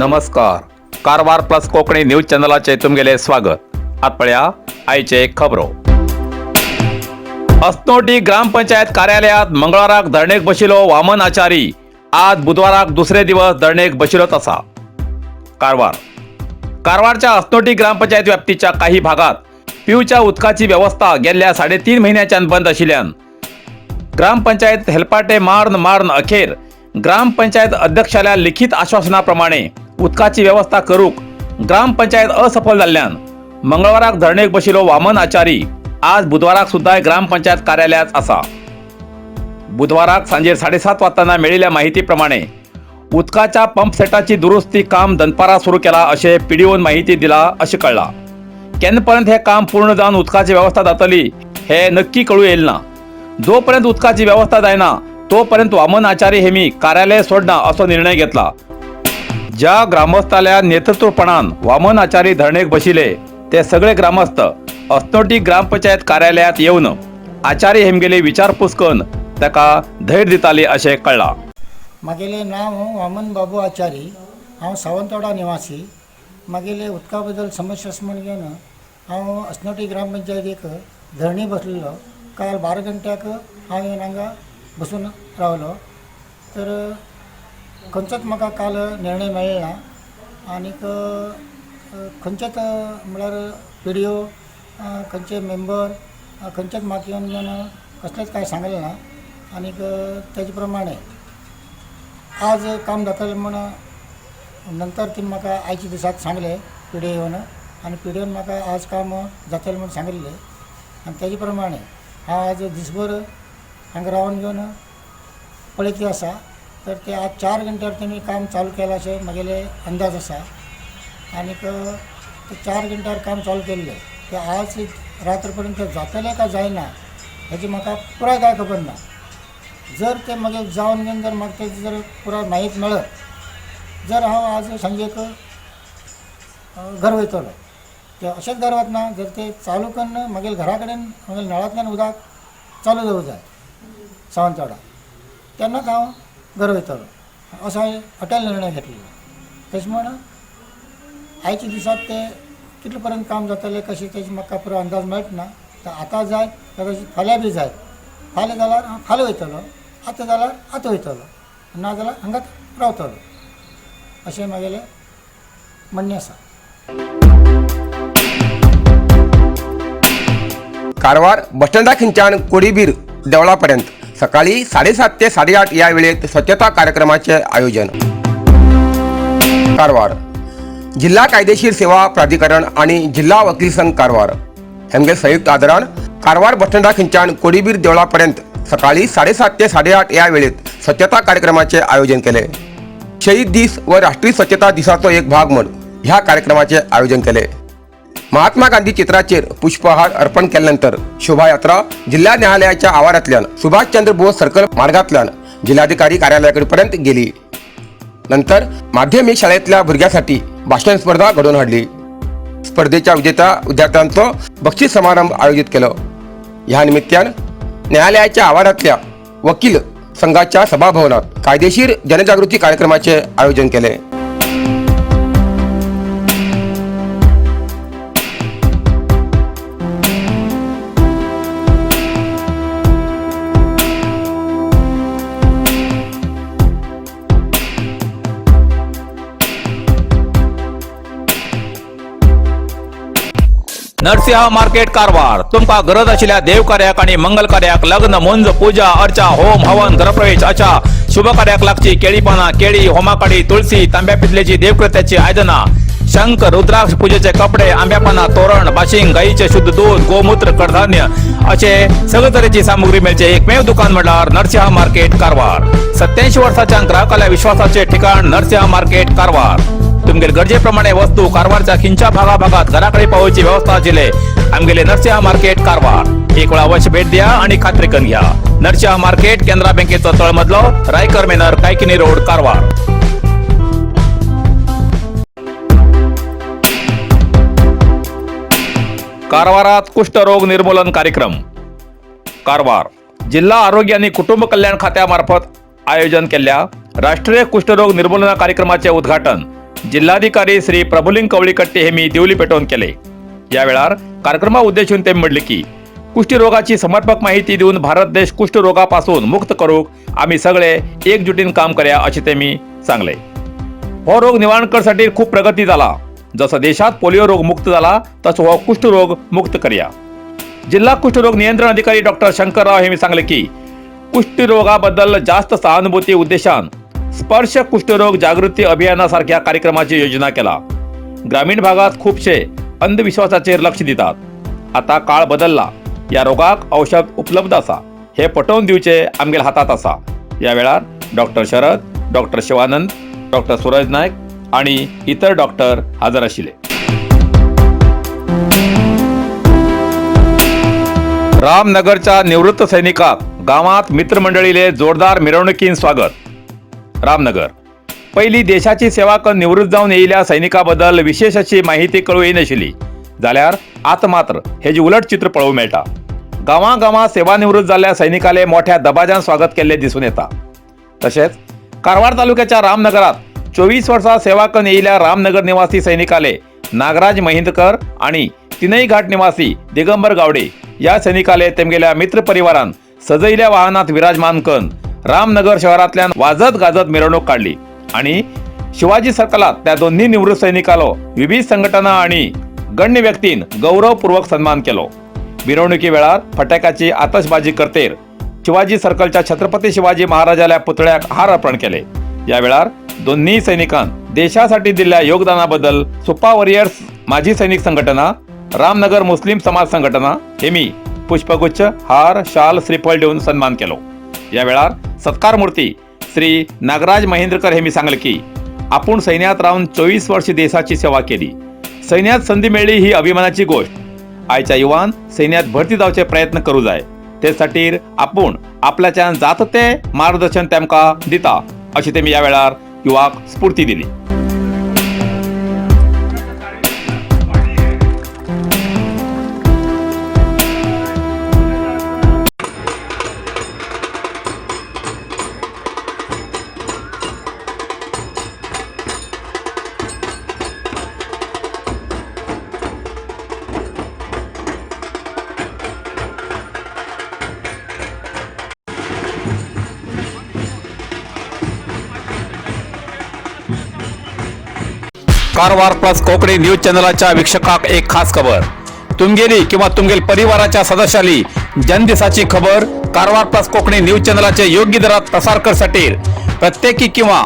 नमस्कार, Karwar plus Konkani news चॅनलाचे तुमगेले स्वागत. आत पळया आयचे खबरो. अस्नोटी ग्रामपंचायत कार्यालयात मंगळवाराक धरणेक बशिलो वामन आचारी आज बुधवाराक दुसरे दिवस धरणेक बशिलोच आसा. कारवार कारवारच्या अस्नोटी ग्रामपंचायत व्याप्तीच्या काही भागात पिवच्या उदकाची व्यवस्था गेल्ल्या 3.5 महिन्याच्यान बंद आशिल्ल्यान ग्रामपंचायत हेलपाटे मारून मारून अखेर ग्रामपंचायत अध्यक्षाल्या लिखित आश्वासनाप्रमाणे उदकाची व्यवस्था करूक ग्रामपंचायत असफल जाल्ल्यान मंगळवाराक धरणेक बशिलो वामन आचारी आज बुधवाराक सुद्धा ग्रामपंचायत कार्यालयात आसा. बुधवाराक सांजेर 7:30 वाजताना मेळिल्ल्या माहितीप्रमाणे उदकाच्या पंप सेटाची दुरुस्ती काम दनपारा सुरू केला अशें पीडीओन माहिती दिला अशें कळ्ळां. केन्ना पर्यंत हे काम पूर्ण जावन उदकाची व्यवस्था जातली हे नक्की कळू येईल ना. जोपर्यंत उदकाची व्यवस्था जायना तोपर्यंत वामन आचारी हेमी कार्यालय सोडना असो निर्णय घेतला. ज्या ग्रामस्थाल्या नेतृत्वपणान वामन आचारी धरणेक बशिले ते सगळे ग्रामस्थ अस्नोटी ग्रामपंचायत कार्यालयात येवन आचारी हेमगेली विचारपूस करून ताका धैर्य दिताली अशें कळ्ळां. मागेलें नांव वामन बाबू आचारी. हांव सावंतवाडा निवासी. मागेले उदका बद्दल समस्या आसा म्हण घेवन हांव अस्नोटी ग्रामपंचायतीक धरणी बसलेलो. काल 12 घंट्याक हांव येवन हांगा बसून रावलो, तर खंयचोच म्हाका काल निर्णय मेळ्ळो ना. आनीक खंयचेच म्हळ्यार पीडीओ, खंयचे मेंबर, खंयचेच म्हाका येवन घेवन कसलेंच कांय सांगलें ना. आनीक तेजे प्रमाणे आज काम जातलें म्हूण नंतर तिणें म्हाका आयच्या दिसाक सांगलें पी डी ओ येवन, आनी पी डी ओन म्हाका आज काम जातलें म्हूण सांगिल्लें. आनी तेजे प्रमाणे हांव आज दिसभर हांगा रावन घेवन पळयत आसा. तर ते आज 4 घंट्यार तेमी काम चालू केलां अशें म्हगेले अंदाज आसा. आनीक ते 4 घंट्यार काम चालू केल्लें ते आज रात्र पर्यंत जातलें काय जायना हेजी म्हाका पुराय कांय खबर ना. जर ते मागीर जावन घेवन जर म्हाका तेजी जर पुराय म्हायती मेळत जर हांव आज सांजेक घर वयतलो. ते अशेंच घर वतना जर ते चालू कन्न मागीर घरा कडेन मागीर नळांतल्यान उदक चालू जावूं जाय सावंतवाडा, तेन्नाच हांव घर वयतलो असो हांवें अटल निर्णय घेतलेलो. तशें म्हण आयच्या दिसाक ते कितले पर्यंत काम जातलें कशें तेजे म्हाका पुरो अंदाज मेळना. तर आतां जाय कदाचित फाल्यां बी जाय. फाल्यां जाल्यार हांव फाल्यां वयतलो, आतां जाल्यार आतां वयतलो, ना जाल्यार हांगाच रावतलो अशें म्हागेलें म्हणणें आसा. कारवार बसस्टँडा खंयच्यान कोडीबीर देवळापर्यंत सकाळी 7:30 ते 8:30 या वेळेत स्वच्छता कार्यक्रमाचे आयोजन. कारवार जिल्हा कायदेशीर सेवा प्राधिकरण आणि जिल्हा वकील संघ कारवार हेमगे संयुक्त आदरान कारवार बसस्टँडा खंयच्यान कोडीबीर देवळापर्यंत सकाळी 7:30 ते 8:30 या वेळेत स्वच्छता कार्यक्रमाचे आयोजन केले. शहीद दीस व राष्ट्रीय स्वच्छता दिसाचो एक भाग म्हूण ह्या कार्यक्रमाचे आयोजन केले. महात्मा गांधी चित्राचेर पुष्पहार अर्पण केल्यानंतर शोभायात्रा जिल्हा न्यायालयाच्या आवारातल्यान सुभाषचंद्र बोस सर्कल मार्गातल्यान जिल्हाधिकारी कार्यालयाकडेपर्यंत गेली. नंतर माध्यमिक शाळेतल्या भुरग्यांसाठी भाषण स्पर्धा घडोवन हाडली. स्पर्धेच्या विजेत्या विद्यार्थ्यांचो बक्षीस समारंभ आयोजित केलो. ह्या निमित्तान न्यायालयाच्या आवारातल्या वकील संघाच्या सभाभवनात कायदेशीर जनजागृती कार्यक्रमाचे आयोजन केले. नरसिंह मार्केट कारवार. तुमका गरज आशिल्ल्या देवकार्याक आणि मंगल कार्याक, लग्न, मुंज, पूजा अर्चा, होम हवन, घरप्रवेश अशा शुभ कार्याक लागची केळी पानां, केळी, होमाकाडी, तुळसी, तांब्या पितलेची देवकृत्याची आयदनां, शंख, रुद्राक्ष, पूजेचे कपडे, आंब्या पानां, तोरण, बाशिंग, गाईचे शुद्ध दूध, गोमूत्र, कडधान्य असे सगळे तरेची सामुग्री मेळचे एकमेव दुकान म्हळ्यार नरसिंह मार्केट कारवार. 87 वर्साच्या ग्राहकाल्या विश्वासाचे ठिकाण नरसिंह मार्केट कारवार. तुमगेले गरजेप्रमाणे वस्तू कारवारच्या खिंच्या भागाभागात घराकडे पावोवची व्यवस्था आशिल्ले आमगेले नरसिंह मार्केट कारवार. एक वेळा अवश्य भेट द्या आणि खात्री करून घ्या. नरसिंह मार्केट, केनरा बँकेचो तळमजलो, रायकर मेनर, कायकिनी रोड, कारवार. कारवारात कुष्ठरोग निर्मूलन कार्यक्रम. कारवार जिल्हा आरोग्य आणि कुटुंब कल्याण खात्यामार्फत आयोजन केल्ल्या राष्ट्रीय कुष्ठरोग निर्मूलन कार्यक्रमाचे उद्घाटन जिल्हाधिकारी श्री प्रभुलिंग कवळीकट्टे हे मी दिवली पेटोवन केले. या वेळार कार्यक्रमा उद्देशून ते म्हणले की कुष्ठरोगाची समर्पक माहिती दिवन भारत देश कुष्ठरोगापासून मुक्त करूक आम्ही सगळे एकजुटीन काम करया अशें ते मी सांगले. हो रोग निवारण करसाठी खूप प्रगती जाला. जसं देशात पोलिओ रोग मुक्त झाला तसं हो कुष्ठरोग मुक्त करया. जिल्हा कुष्ठरोग नियंत्रण अधिकारी डॉक्टर शंकरराव हे मी सांगले की कुष्ठरोगाबद्दल जास्त सहानुभूती उद्देशान स्पर्श कुष्ठरोग जागृती अभियानासारख्या कार्यक्रमाची योजना केला. ग्रामीण भागात खूपशे अंधविश्वासाचेर लक्ष दितात. आता काळ बदलला. या रोगाक औषध उपलब्ध आसा हे पटोवन दिवचे आमगेल्या हातात आसा. या वेळार डॉक्टर शरद, डॉक्टर शिवानंद, डॉक्टर सूरज नायक आणि इतर डॉक्टर हजर आशिल्ले. रामनगरच्या निवृत्त सैनिकाक गावात मित्रमंडळीले जोरदार मिरवणुकीन स्वागत. रामनगर. पहिली देशाची सेवा करून निवृत्त जावन येयिल्ल्या सैनिकाबद्दल विशेष अशी माहिती कळूं येनाशिल्ली, जाल्यार आतां मात्र हेजे उलट चित्र पळोवंक मेळटा. गांवां गांवां सेवानिवृत्त जाल्ल्या सैनिकाले मोठ्या दबाज्यान स्वागत केल्लें दिसून येता. तशेंच कारवार तालुक्याच्या रामनगरात 24 वर्सां सेवा करून येयिल्ल्या रामनगर निवासी सैनिकाले नागराज महेंद्रकर आणि तिनई घाट निवासी दिगंबर गावडे या सैनिकाले तेमगेल्या मित्र परिवारान सजयिल्ल्या वाहनात विराजमान करून रामनगर शहरांतल्यान वाजत गाजत मिरवणूक काडली आणि शिवाजी सर्कलात त्या दोन्ही निवृत्त सैनिकालो विविध संघटना आणि गण्य व्यक्तीन गौरवपूर्वक सन्मान केलो. मिरवणुकी वेळार फटाक्याची आतषबाजी करतेर शिवाजी सर्कलच्या छत्रपती शिवाजी महाराजाल्या पुतळ्याक हार अर्पण केले. या वेळार दोन्ही सैनिकां देशासाठी दिल्ल्या योगदानाबद्दल सुप्पा वॉरियर्स माजी सैनिक संघटना, रामनगर मुस्लिम समाज संघटना हेमी पुष्पगुच्छ, हार, शाल, श्रीफळ देऊन सन्मान केलो. या वेळार सत्कार मूर्ती श्री नागराज महेंद्रकर हे मी सांगले की आपण सैन्यात राहून 24 वर्ष देशाची सेवा केली. सैन्यात संधी मेळ्ळी ही अभिमानाची गोष्ट. आयच्या युवान सैन्यात भरती जावचे प्रयत्न करू जाय. ते खातीर आपूण आपल्याच्यान जात ते मार्गदर्शन तेमकां दिता अशी तेमी या वेळार युवाक स्फूर्ती दिली. कारवार प्लस कोकणी न्यूज चॅनलाच्या वीक्षकाक एक खास खबर. तुमगेली किंवा तुमगेल परिवाराच्या सदस्याली जन्मदिसाची खबर कारवार प्लस कोकणी न्यूज चॅनलाचे योग्य दरात प्रसार करसाठी प्रत्येकी किंवा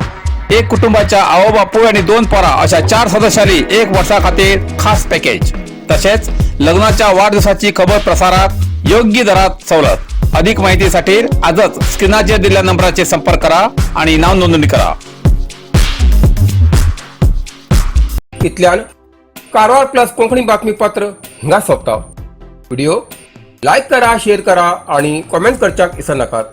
एक कुटुंबाच्या आवो बापूय आणि दोन पोरा अशा चार सदस्याली एक वर्षा खातीर खास पॅकेज. तसेच लग्नाच्या वाढदिवसाची खबर प्रसारात योग्य दरात सवलत. अधिक माहितीसाठी आजच स्क्रीनाचेर दिलेल्या नंबराचे संपर्क करा आणि नाव नोंदणी करा. इतल्यान कारवार प्लस कोंकणी बातमीपत्र हिंगा सोंपता. व्हिडिओ लायक करा, शेअर करा आणि कॉमेंट करच्याक विसरनाकात.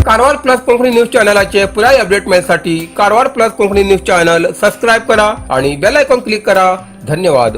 कारवार प्लस कोंकणी न्यूज चॅनलाचे पुराय अपडेट मेळसाठी Karwar plus Konkani news channel subscribe करा आणि बेल आयकॉन क्लिक करा. धन्यवाद.